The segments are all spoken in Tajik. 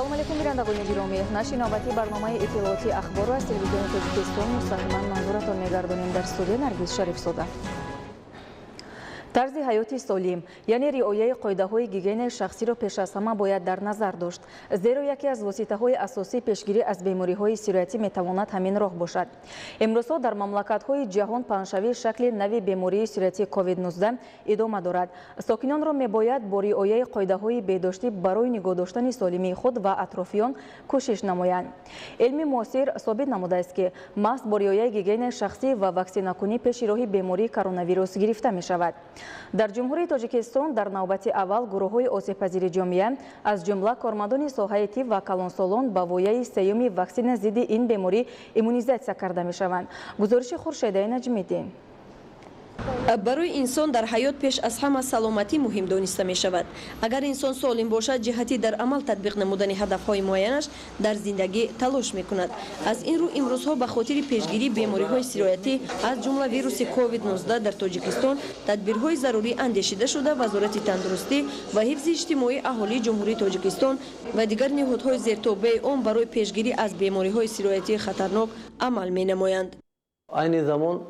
Салому алейкум, бинандагони гиромӣ. Нашри навбатии барномаи иттилоотии Ахборро аз Телевизиони Тоҷикистон мустақиман манзуратон мегардонем. Дар студия Наргиз Шарифзода. Тарзи ҳаёти солим, яъне риояи қоидаҳои гигиенаи шахсиро пеш аз ҳама бояд дар назар дошт, зеро яке аз воситаҳои асосии пешгирӣ аз бемориҳои сироятӣ метавонад ҳамин роҳ бошад. Имрӯзҳо дар мамлакатҳои ҷаҳон паҳншавии шакли нави бемории сироятии COVID-19 идома дорад. Сокинонро мебояд бо риояи қоидаҳои беҳдоштӣ барои нигоҳ доштани солимии худ ва атрофиён кӯшиш намоянд. Илми муосир собит намудааст, ки маҳз бо риояи гигиенаи шахсӣ ва ваксинакунӣ пеши роҳи бемории коронавирус гирифта мешавад. Дар Ҷумҳурии Тоҷикистон дар навбати аввал гурӯҳҳои осебпазири ҷомеа, аз ҷумла кормандони соҳаи тиб ва калонсолон, ба вояи сеюми ваксина зидди ин беморӣ иммунизатсия карда мешаванд. Гузориши Хуршедаи Наҷмиддин. Барои инсон дар ҳаёт пеш аз ҳама саломатӣ муҳим дониста мешавад. Агар инсон солим бошад, ҷиҳати дар амал татбиқ намудани ҳадафҳои муайянаш дар зиндагӣ талош мекунад. Аз ин рӯ имрӯзҳо ба хотири пешгирии бемориҳои сироятӣ, аз ҷумла вируси COVID-19, дар Тоҷикистон тадбирҳои зарурӣ андешида шуда, Вазорати тандурустӣ ва ҳифзи иҷтимоии аҳолии Ҷумҳурии Тоҷикистон ва дигар ниҳодҳои зертобеи он барои пешгирӣ аз бемориҳои сироятии хатарнок амал менамоянд. Айни замон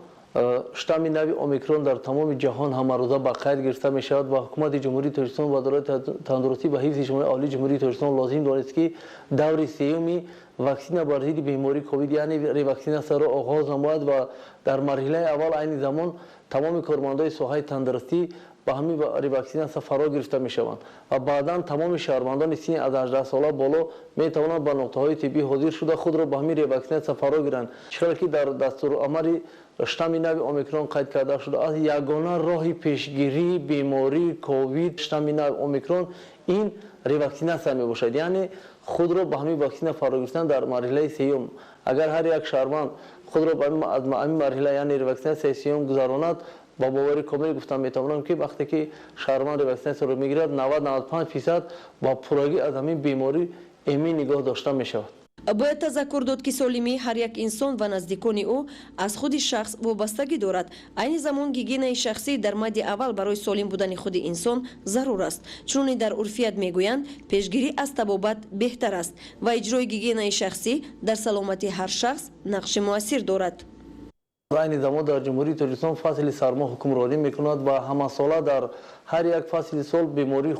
штамми нави Омикрон дар тамоми ҷаҳон ҳамарӯза ба қайд гирифта мешавад ва Ҳукумати Ҷумҳурии Тоҷикистон ва Вазорати тандурустӣ ва ҳифзи иҷтимоии аҳолии Ҷумҳурии Тоҷикистон лозим донист, ки даври сеюми ваксина бар зидди бемории ковид, яъне реваксинатсияро оғоз намояд ва дар марҳилаи аввал айни замон тамоми кормандои соҳаи тандурустӣ ба ҳамин реваксинатсия фаро гирифта мешаванд ва баъдан тамоми шаҳрвандони синни аз 18 сола боло метавонанд ба нуқтаҳои тиббӣ ҳозир шуда, худро ба ҳамин реваксинатсия фаро гиранд. Чӣ хеле ки дар дастурамали штамми нави Омикрон қайд карда шудааст, ягона роҳи пешгирии бемории ковид, штамми нави Омикрон, ин реваксинатсия мебошад, яъне худро ба ҳамин ваксина фаро гирифтан дар марҳилаи сеюм. Агар ҳар як шаҳрванд худро аз ҳамин марҳила, яъне реваксинатсияи сеюм, гузаронад, ба бовари комил гуфтан метавонам, ки вақте ки шаҳрванд реваксинатсияро мегирад, 90-95% ба пуррагӣ аз ҳамин беморӣ эмин нигоҳ дошта мешавад. Бояд тазаккур дод, ки солимии ҳар як инсон ва наздикони ӯ аз худи шахс вобастагӣ дорад. Айни замон гигиенаи шахсӣ дар мадди аввал барои солим будани худи инсон зарур аст. Чуноне дар урфият мегӯянд, пешгирӣ аз табобат беҳтар аст ва иҷрои гигиенаи шахсӣ дар саломатии ҳар шахс нақши муассир дорад. Айни замон дар Ҷумҳурии Тоҷикистон фасли сармо ҳукмронӣ мекунад ва ҳамасола дар ҳар як фасли сол бемории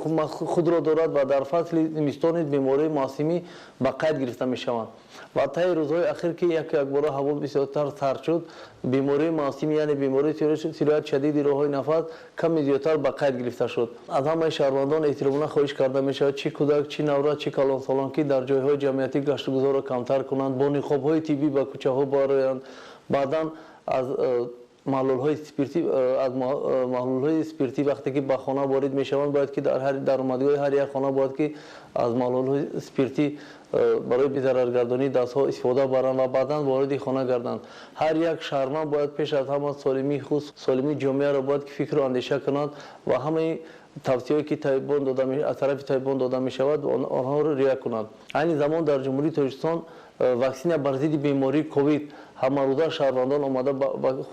худро дорад ва дар фасли зимистон низ бемории мавсимӣ ба қайд гирифта мешаванд. Ва таи рӯзҳои ахир, ки як якбора ҳаво бисёртар сард шуд, бемории мавсимӣ, яъне бемории сироят шадиди роҳҳои нафас каме зиёдтар ба қайд гирифта шуд. Аз ҳамаи шаҳрвандон эҳтиромона хоҳиш карда мешавад, чӣ кӯдак, чӣ наврас, чӣ калонсолон, ки дар ҷойҳои ҷамъиятӣ гаштугузорро камтар кунанд, бо ниқобҳои тиббӣ ба кӯчаҳо бароянд, баъдан аз маҳлулҳои спиртӣ, аз маҳлулҳои спиртӣ вақте ки ба хона ворид мешаванд, бояд ки дар даромадгоҳи ҳар як хона бояд ки аз маҳлулҳои спиртӣ барои безараргардонии дастҳо истифода баранд ва баъдан вориди хона гарданд. Ҳар як шаҳрванд бояд пеш аз ҳама солимии худ, солимии ҷомеаро бояд ки фикру андеша кунанд ва ҳамаи тавсияҳое ки аз тарафи табибон дода мешавад, онҳоро риоя кунанд. Айни замон дар Ҷумҳурии Тоҷикистон ваксина бар зидди бемории ковид ҳамарӯза шаҳрвандон омада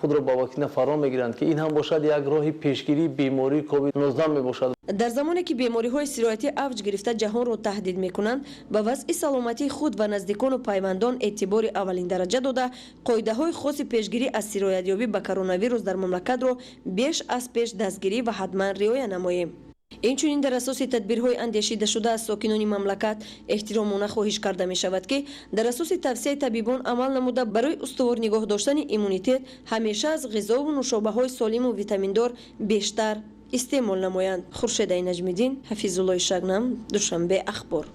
худро ба ваксина фаро мегиранд, ки ин ҳам бошад як роҳи пешгирии бемории COVID-19 мебошад. Дар замоне ки бемориҳои сироятӣ авҷ гирифта, ҷаҳонро таҳдид мекунанд, ба вазъи саломатии худ ва наздикону пайвандон эътибори аввалиндараҷа дода, қоидаҳои хоси пешгирӣ аз сироятёбӣ ба коронавирус дар мамлакатро беш аз пеш дастгирӣ ва ҳатман риоя намоем. Инчунин дар асоси тадбирҳои андешидашуда аз сокинони мамлакат эҳтиромона хоҳиш карда мешавад, ки дар асоси тавсияи табибон амал намуда, барои устувор нигоҳ доштани иммунитет ҳамеша аз ғизову нӯшобаҳои солиму витаминдор бештар истеъмол намоянд. Хуршедаи Наҷмиддин, Ҳафизуллои Шагнам, Душанбе, Ахбор.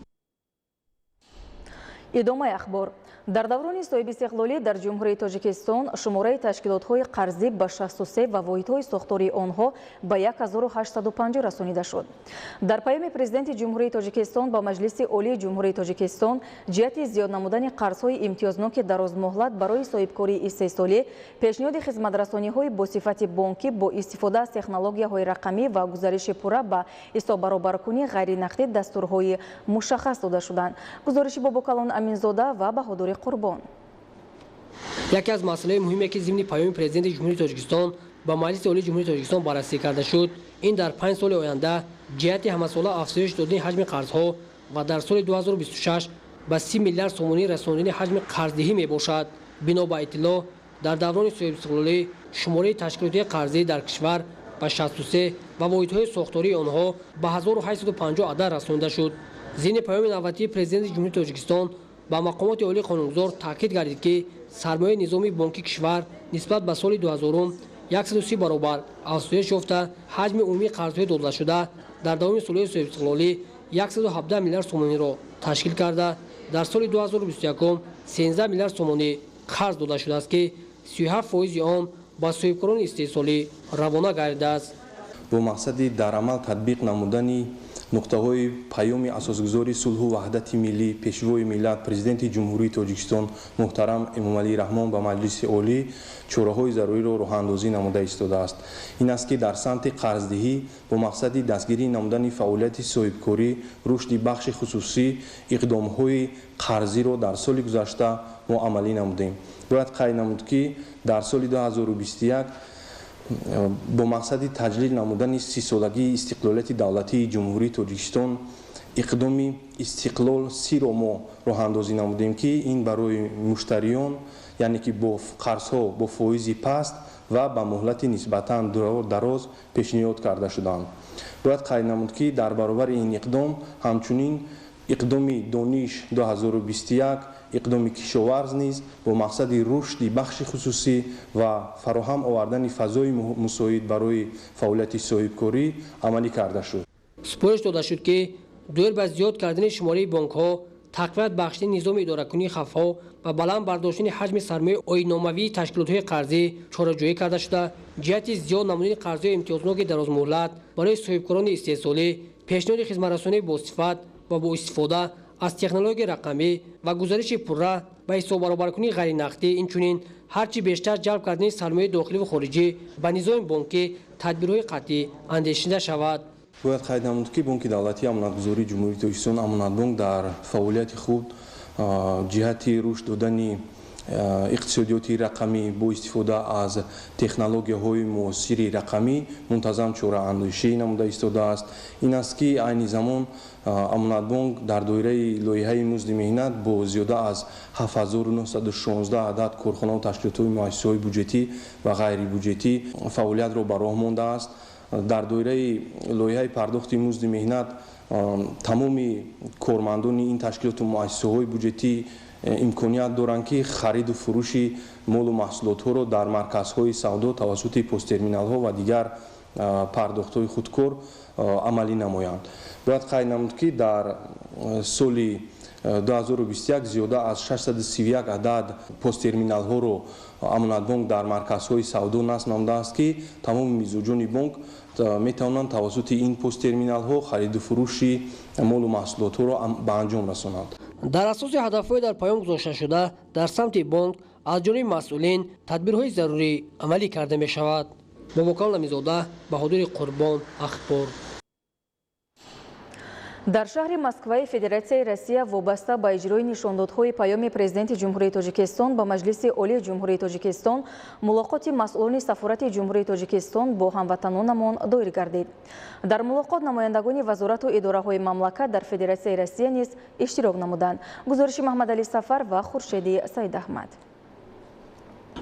Идомаи ахбор. Дар даврони соҳибистиқлолӣ дар Ҷумҳурии Тоҷикистон шумораи ташкилотҳои қарзӣ ба 63 ва воҳидҳои сохтории онҳо ба 1850 расонида шуд. Дар паёми Президенти Ҷумҳурии Тоҷикистон ба Маҷлиси Олии Ҷумҳурии Тоҷикистон ҷиҳати зиёд намудани қарзҳои имтиёзноки дарозмуҳлат барои соҳибкории истеҳсолӣ, пешниҳоди хизматрасониҳои бо сифати бонкӣ бо истифода аз технологияҳои рақамӣ ва гузариши пурра ба ҳисоббаробаркунии ғайринақдӣ дастурҳои мушаххас дода шуданд. Гузориши Бобокалон Аминзода ва Баҳодури Қурбон. Яке аз масъалаи муҳиме, ки зимни паёми Президенти Ҷумҳурии Тоҷикистон ба Маҷлиси Олии Ҷумҳурии Тоҷикистон баррасӣ карда шуд, ин дар 5 соли оянда ҷиҳати ҳамасола афзоиш додани ҳаҷми қарзҳо ва дар соли 2026 ба 30 миллиард сомонӣ расондани ҳаҷми қарздиҳӣ мебошад. Бино ба иттилоъ, дар даврони соҳибистиқлолӣ шумораи ташкилотҳои қарзӣ дар кишвар ба 63 ва воҳидҳои сохтории онҳо ба 1850 адад расонида шуд. Зимни паёми навбатии Президенти Ҷумҳурии Тоҷикистон ба мақомоти олии қонунгузор таъкид гардид, ки сармояи низоми бонки кишвар нисбат ба соли 2000 130 баробар афзоиш ёфта, ҳаҷми умумии қарзҳои додашуда дар давоми солҳои соҳибистиқлолӣ 117 миллиард сомониро ташкил карда, дар соли 2021 13 миллиард сомонӣ қарз дода шудааст, ки 37% он ба соҳибкорони истеҳсолӣ равона гардидааст. Бо мақсади дар амал татбиқ намудани нуқтаҳои паёми асосгузори сулҳу ваҳдати миллӣ, Пешвои миллат, Президенти Ҷумҳурии Тоҷикистон муҳтарам Эмомалӣ Раҳмон ба Маҷлиси Олӣ чораҳои заруриро роҳандозӣ намуда истодааст. Ин аст, ки дар самти қарздиҳӣ бо мақсади дастгирӣ намудани фаъолияти соҳибкорӣ, рушди бахши хусусӣ иқдомҳои қарзиро дар соли гузашта мо амалӣ намудем. Бояд қайд намуд, ки дар соли 2021 бо мақсади таҷлил намудани 30-солагии истиқлолияти давлатии Ҷумҳурии Тоҷикистон иқдоми истиқлол сиро мо роҳандозӣ намудем, ки ин барои муштариён, яъне ки бо қарзҳо бо фоизи паст ва ба муҳлати нисбатан дароз пешниҳод карда шуданд. Бояд қайд намуд, ки дар баробари ин иқдом ҳамчунин иқдоми Дониш 2021, иқдоми Кишоварз низ бо мақсади рушди бахши хусусӣ ва фароҳам овардани фазои мусоид барои фаъолияти соҳибкорӣ амалӣ карда шуд. Супориш дода шуд, ки доир ба зиёд кардани шумораи бонкҳо, тақвият бахшидани низоми идоракунии хавфҳо ва баланд бардоштани ҳаҷми сармояи оинномавии ташкилотҳои қарзӣ чораҷӯӣ карда шуда, ҷиҳати зиёд намудани қарзҳои имтиёзноки дарозмуҳлат барои соҳибкорони истеҳсолӣ, пешниҳоди хизматрасонии босифат ва бо истифода аз технологияи рақамӣ ва гузариши пурра ба ҳисоббаробаркунии ғайринақдӣ, инчунин ҳарчи бештар ҷалб кардани сармояи дохиливу хориҷӣ ба низоми бонкӣ тадбирҳои қатъӣ андешида шавад. Бояд қайд намуд, ки Бонки давлатии амонатгузории Ҷумҳурии Тоҷикистон Амонатбонк дар фаъолияти худ ҷиҳати рушд додани иқтисодиёти рақамӣ бо истифода аз технологияҳои муосири рақамӣ мунтазам чораандешӣ намуда истодааст. Ин аст, ки айни замон Амонатбонк дар доираи лоиҳаи музди меҳнат бо зиёда аз 7916 адад корхонаву ташкилотҳои муассисаҳои буҷетӣ ва ғайрибуҷетӣ фаъолиятро ба роҳ мондааст. Дар доираи лоиҳаи пардохти музди меҳнат тамоми кормандони ин ташкилоту муассисаҳои буҷетӣ имконият доранд, ки хариду фурӯши молу маҳсулотҳоро дар марказҳои савдо тавассути посттерминалҳо ва дигар пардохтҳои худкор амалӣ намоянд. Бояд қайд намуд, ки дар соли 2021 зиёда аз 631 адад посттерминалҳоро Амонатбонк дар марказҳои савдо насб намудааст, ки тамоми мизоҷони бонк метавонанд тавассути ин посттерминалҳо хариду фурӯши молу маҳсулотҳоро ба анҷом расонанд. Дар асоси ҳадафҳои дар паём гузошташуда дар самти бонк аз ҷониби масъулин тадбирҳои зарурӣ амалӣ карда мешавад. Бобокал Намизода, Баҳодури Қурбон, Ахбор. Дар шаҳри Москваи Федератсияи Россия вобаста ба иҷрои нишондодҳои паёми Президенти Ҷумҳурии Тоҷикистон ба Маҷлиси Олии Ҷумҳурии Тоҷикистон мулоқоти масъулони Сафорати Ҷумҳурии Тоҷикистон бо ҳамватанонамон доир гардид. Дар мулоқот намояндагони вазорату идораҳои мамлакат дар Федератсияи Россия низ иштирок намуданд. Гузориши Маҳмадалӣ Сафар ва Хуршеди Саидаҳмад.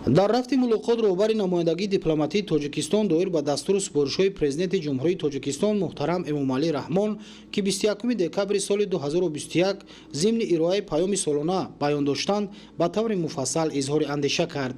Дар рафти мулоқот роҳбари намояндагии дипломатии Тоҷикистон доир ба дастуру супоришҳои Президенти Ҷумҳурии Тоҷикистон муҳтарам Эмомалӣ Раҳмон, ки 21 декабри соли 2021 зимни ироаи паёми солона баён доштанд, ба таври муфассал изҳори андеша кард.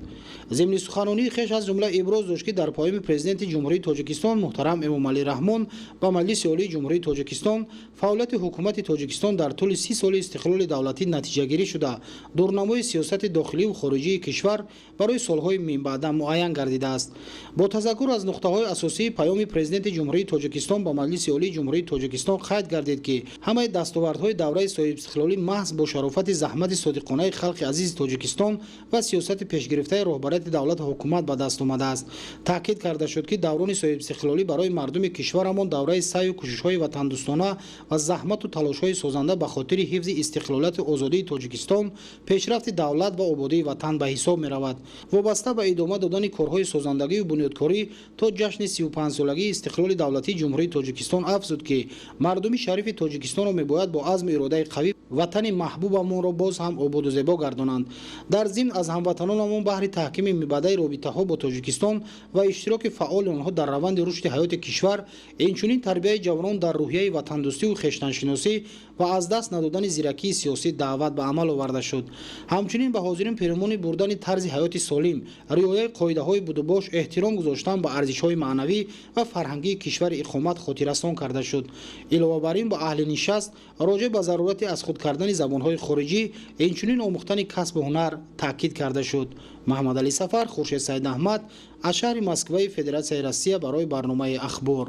Зимни суханонии хеш аз ҷумла иброз дошт, ки дар паёми Президенти Ҷумҳурии Тоҷикистон муҳтарам Эмомалӣ Раҳмон ба Маҷлиси Олии Ҷумҳурии Тоҷикистон фаъолияти ҳукумати Тоҷикистон дар тӯли 30 соли истиқлоли давлатӣ натиҷагирӣ шуда, дурнамои сиёсати дохиливу хориҷии кишвар барои солҳои минбаъда муайян гардидааст. Бо тазаккур аз нуқтаҳои асосии паёми Президенти Ҷумҳурии Тоҷикистон ба Маҷлиси Олии Ҷумҳурии Тоҷикистон қайд гардид, ки ҳамаи дастовардҳои давраи соҳибистиқлолӣ маҳз бо шарофати заҳмати содиқонаи халқи азизи Тоҷикистон ва сиёсати пешгирифтаи роҳбарияти давлату ҳукумат ба даст омадааст. Таъкид карда шуд, ки даврони соҳибистиқлолӣ барои мардуми кишварамон давраи саъю кӯшишҳои ватандӯстона ва заҳмату талошҳои созанда ба хотири ҳифзи истиқлолияту озодии Тоҷикистон, пешрафти давлат ва ободии ватан ба ҳисоб меравад. Вобаста ба идома додани корҳои созандагию бунёдкорӣ то ҷашни 35-солагии истиқлоли давлатии Ҷумҳурии Тоҷикистон афзуд, ки мардуми шарифи Тоҷикистонро мебояд бо азму иродаи қавӣ ватани маҳбубамонро боз ҳам ободу зебо гардонанд. Дар зимн аз ҳамватанонамон баҳри таҳкими мибадаи робитаҳо бо Тоҷикистон ва иштироки фаъоли онҳо дар раванди рушди ҳаёти кишвар, инчунин тарбияи ҷавонон дар рӯҳияи ватандӯстиву хештаншиносӣ ва аз даст надодани зиракии сиёсӣ даъват ба амал оварда шуд. Ҳамчунин ба ҳозирин перомони бурдани тарзи ҳаёти солим, риояи қоидаҳои будубош, эҳтиром гузоштан ба арзишҳои маънавӣ ва фарҳангии кишвари иқомат хотиррасон карда шуд. Илова бар ин, ба аҳли нишаст роҷеъ ба зарурати аз худ кардани забонҳои хориҷӣ, инчунин омӯхтани касбу ҳунар таъкид карда шуд. Маҳмадалӣ Сафар, Хуршед Саидаҳмад аз шаҳри Москваи Федератсияи Россия барои барномаи Ахбор.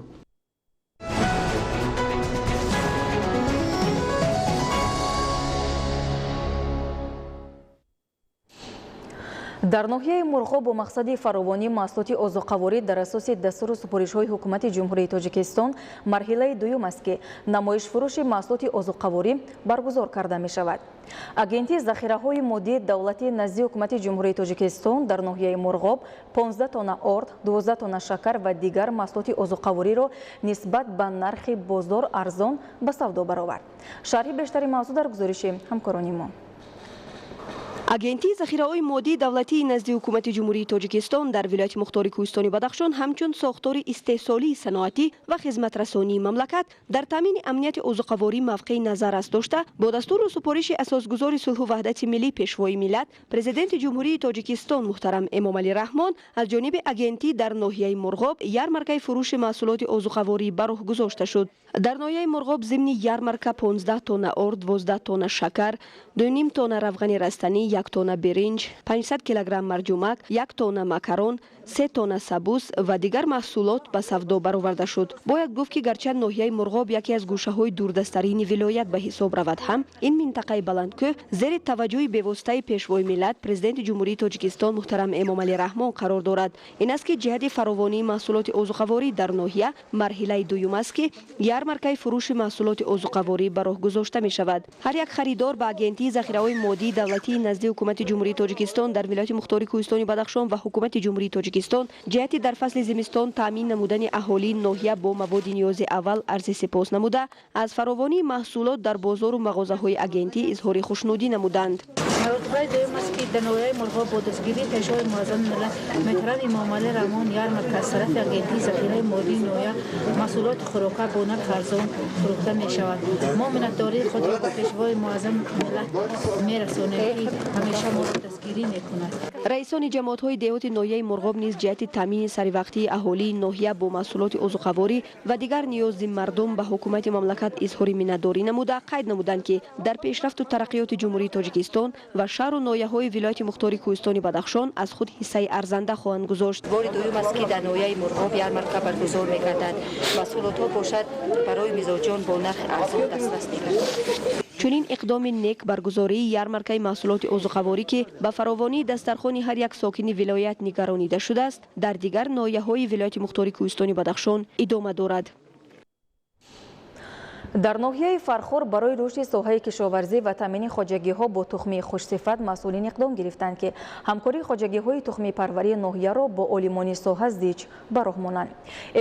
Дар ноҳияи Мурғоб бо мақсади фаровонии маҳсулоти озуқаворӣ дар асоси дастуру супоришҳои ҳукумати Ҷумҳурии Тоҷикистон марҳилаи дуюм аст, ки намоишфурӯши маҳсулоти озуқаворӣ баргузор карда мешавад. Агентии захираҳои моддии давлатии назди ҳукумати Ҷумҳурии Тоҷикистон дар ноҳияи Мурғоб 15 тонна орд, 12 тонна шакар ва дигар маҳсулоти озуқавориро нисбат ба нархи бозор арзон ба савдо баровард. Шарҳи бештари мавзӯъ дар гузориши ҳамкорони мо. Агентии захираҳои моддии давлатии назди ҳукумати Ҷумҳурии Тоҷикистон дар вилояти мухтори Кӯҳистони Бадахшон ҳамчун сохтори истеҳсолии саноатӣ ва хизматрасонии мамлакат дар таъмини амнияти озуқаворӣ мавқеи назаррас дошта, бо дастуру супориши асосгузори сулҳу ваҳдати миллӣ, Пешвои миллат, Президенти Ҷумҳурии Тоҷикистон муҳтарам Эмомалӣ Раҳмон аз ҷониби агентӣ дар ноҳияи Мурғоб ярмаркаи фурӯши маҳсулоти озуқаворӣ ба роҳ гузошта шуд. Дар ноҳияи Мурғоб зимни ярмарка 15 тонна орд, 12 тонна шакар, 2,5 тонна равғани растанӣ, 1 тонна биринҷ, 500 килограмм марҷумак, 1 тонна макарон, 3 тонна сабус ва дигар маҳсулот ба савдо бароварда шуд. Бояд гуфт, ки гарчанд ноҳияи Мурғоб яке аз гӯшаҳои дурдасттарини вилоят ба ҳисоб равад ҳам, ин минтақаи баландкӯҳ зери таваҷҷӯҳи бевоситаи Пешвои миллат, Президенти Ҷумҳурии Тоҷикистон муҳтарам Эмомалӣ Раҳмон қарор дорад. Ин аст, ки ҷиҳати фаровонии маҳсулоти озуқаворӣ дар ноҳия марҳилаи дуюм аст, ки ярмаркаи фурӯши маҳсулоти озуқаворӣ ба роҳ гузошта мешавад. Ҳар як харидор ба агентии захираҳои моддии давлатии назди ҳукумати Ҷумҳурии Тоҷикистон дар вилояти мухтори Кӯҳистони Бадахшон ва ҳукумати Ҷумҳурии Тоҷикистон ҷиҳати дар фасли зимистон таъмин намудани аҳолии ноҳия бо маводи ниёзи аввал арзи сипос намуда, аз фаровонии маҳсулот дар бозору мағозаҳои агентӣ изҳори хушнудӣ намуданд. Маротибаи дуюм аст, ки дар ноҳияи Мурғоб бо дастгирии Пешвои муаззами миллат муҳтарам Эмомалӣ Раҳмон ярмарка аз тарафи агентии захираи моддии ноҳия маҳсулоти хӯрока бо нархи арзон фурӯхта мешавад. Мо миннатдории худро ба Пешвои муаззами миллат мерасонем, ки ҳамеша моро дастгирӣ мекунад. Раисони ҷамоатҳои деҳоти ноҳияи Мурғоб низ ҷиҳати таъмини саривақтии аҳолии ноҳия бо маҳсулоти озуқаворӣ ва дигар ниёзи мардум ба ҳукумати мамлакат изҳори миннатдорӣ намуда, қайд намуданд, ки дар пешрафту тараққиёти Ҷумҳурии Тоҷикистон ва шаҳру ноҳияҳои вилояти мухтори Кӯҳистони Бадахшон аз худ ҳиссаи арзанда хоҳанд гузошт. Бори дуюм аст, ки дар ноҳияи Мурғоб ярмарка баргузор мегардад. Маҳсулотҳо бошад барои мизоҷон бо нархи арзон дастрас мегардад. Чунин иқдоми нек баргузории ярмаркаи маҳсулоти озуқаворӣ, ки ба фаровонии дастархони ҳар як сокини вилоят нигаронида шудааст, дар дигар ноҳияҳои вилояти мухтори Кӯҳистони Бадахшон идома дорад. Дар ноҳияи Фархор барои рушди соҳаи кишоварзӣ ва таъмини хоҷагиҳо бо тухмии хушсифат масъулин иқдом гирифтанд, ки ҳамкории хоҷагиҳои тухмипарварии ноҳияро бо олимони соҳа зич ба роҳ монанд.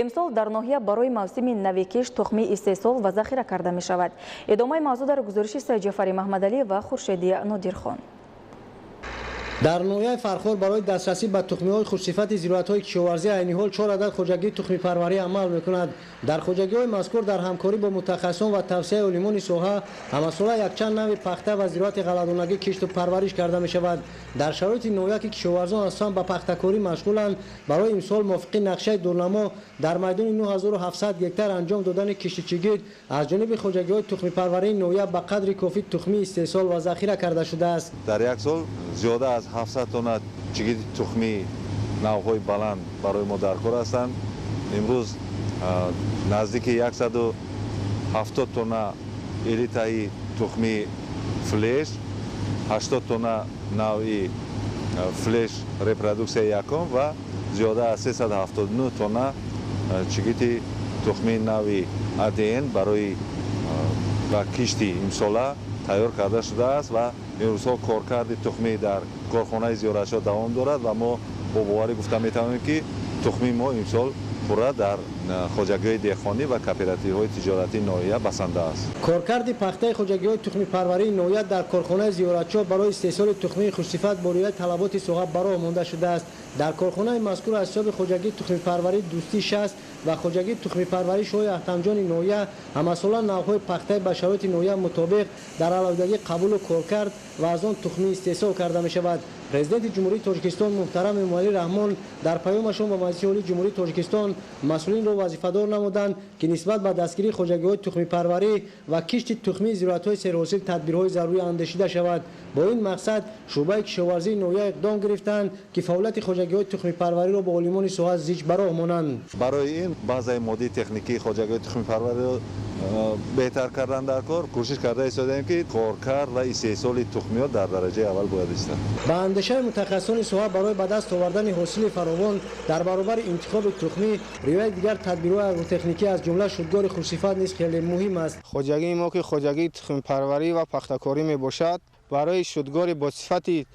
Имсол дар ноҳия барои мавсими навикиш тухмӣ истеҳсол ва захира карда мешавад. Идомаи мавзӯъ дар гузориши Сайдҷафари Маҳмадалӣ ва Хуршеди Нодирхон. Дар ноҳияи Фархор барои дастрасӣ ба тухмиҳои хушсифати зироатҳои кишоварзӣ айни ҳол 4 адад хоҷагии тухмипарварӣ амал мекунад. Дар хоҷагиҳои мазкур дар ҳамкорӣ бо мутахассисон ва тавсияи олимони соҳа ҳамасола якчанд нави пахта ва зироати ғалладонагӣ кишту парвариш карда мешавад. Дар шароити ноҳия, ки кишоварзон асосан ба пахтакорӣ машғуланд, барои имсол мувофиқи нақшаи дурнамо дар майдони 9700 гектар анҷом додани кишти чигит аз ҷониби хоҷагиҳои тухмипарварии ноҳия ба қадри кофӣ тухмӣ истеҳсол ва захира карда шудааст. Дар як сол зиёда аз 700 тонна чигити тухмии навъҳои баланд барои мо даркор ҳастанд. Имрӯз наздики 170 тонна элитаи тухмии флеш, 80 тонна навъи флеш репродуксияи якум ва зиёда аз 379 тонна чигити тухмии нави АДН барои ба кишти имсола тайёр карда шудааст ва Имрӯзҳо коркарди тухмӣ дар корхонаи Зиёратшоҳ давом дорад ва мо бо боварӣ гуфта метавонем, ки тухмии мо имсол пурра дар хоҷагиҳои деҳқонӣ ва кооперативҳои тиҷоратии ноҳия басанда аст. Коркарди пахтаи хоҷагиҳои тухмипарварии ноҳия дар корхонаи Зиёратшоҳ барои истеҳсоли тухмии хушсифат бо риояи талаботи соҳа ба роҳ монда шудааст. Дар корхонаи мазкур аз ҳисоби хоҷагии тухмипарварии Дӯстӣ 60 ва хоҷагии тухмипарварии Шоҳи Ахтамҷони ноҳия ҳамасола навъҳои пахтаи ба шароити ноҳия мутобиқ дар алоҳидагӣ қабулу коркард ва аз он тухмӣ истеҳсол карда мешавад. Президенти Ҷумҳурии Тоҷикистон муҳтарам Эмомалӣ Раҳмон дар паёмашон ба Маҷлиси Олии Ҷумҳурии Тоҷикистон масъулинро вазифадор намуданд, ки нисбат ба дастгирии хоҷагиҳои тухмипарварӣ ва кишти тухмии зироатҳои серҳосил тадбирҳои зарурӣ андешида шавад. Бо ин мақсад шӯъбаи кишоварзии ноҳия иқдом гирифтанд, ки фаъолияти хоҷагиҳои тухмипарвариро бо олимони соҳа зич ба роҳ монанд. Барои ин базаи моддии техникии хоҷагиҳои тухмипарвариро беҳтар кардан дар кор кӯшиш карда истодаем, ки коркард ва истеҳсоли тухмиҳо дар дараҷаи аввал бояд истад. Ба андешаи мутахассисони соҳа, барои ба даст овардани ҳосили фаровон дар баробари интихоби тухмӣ риояи дигар тадбирҳои агротехникӣ, аз ҷумла шудгори хушсифат низ хеле муҳим аст. Хоҷагии мо, ки хоҷагии тухмипарварӣ ва пахтакорӣ мебошад, барои шудгори бо сифати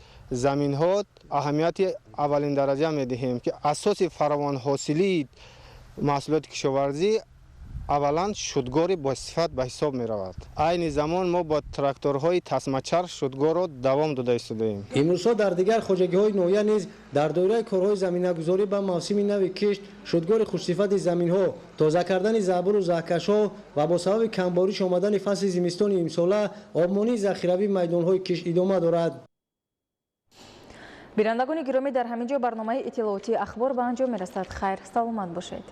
заминҳо аҳамияти аввалин дараҷа медиҳем, ки асоси фаровонҳосилии маҳсулоти кишоварзӣ аввалан шудгори бо сифат ба ҳисоб меравад. Айни замон мо бо тракторҳои тасмачарх шудгорро давом дода истодаем. Имрӯзҳо дар дигар хоҷагиҳои ноҳия низ дар доираи корҳои заминагузорӣ ба мавсими нави кишт, шудгори хушсифати заминҳо, тоза кардани заъбуру заҳкашҳо ва бо сабаби камбориш омадани фасли зимистони имсола обмонии захиравии майдонҳои кишт идома дорад. Бинандагони гиромӣ, дар ҳамин ҷо барномаи иттилоотии Ахбор ба анҷом мерасад. Хайр, саломат бошед.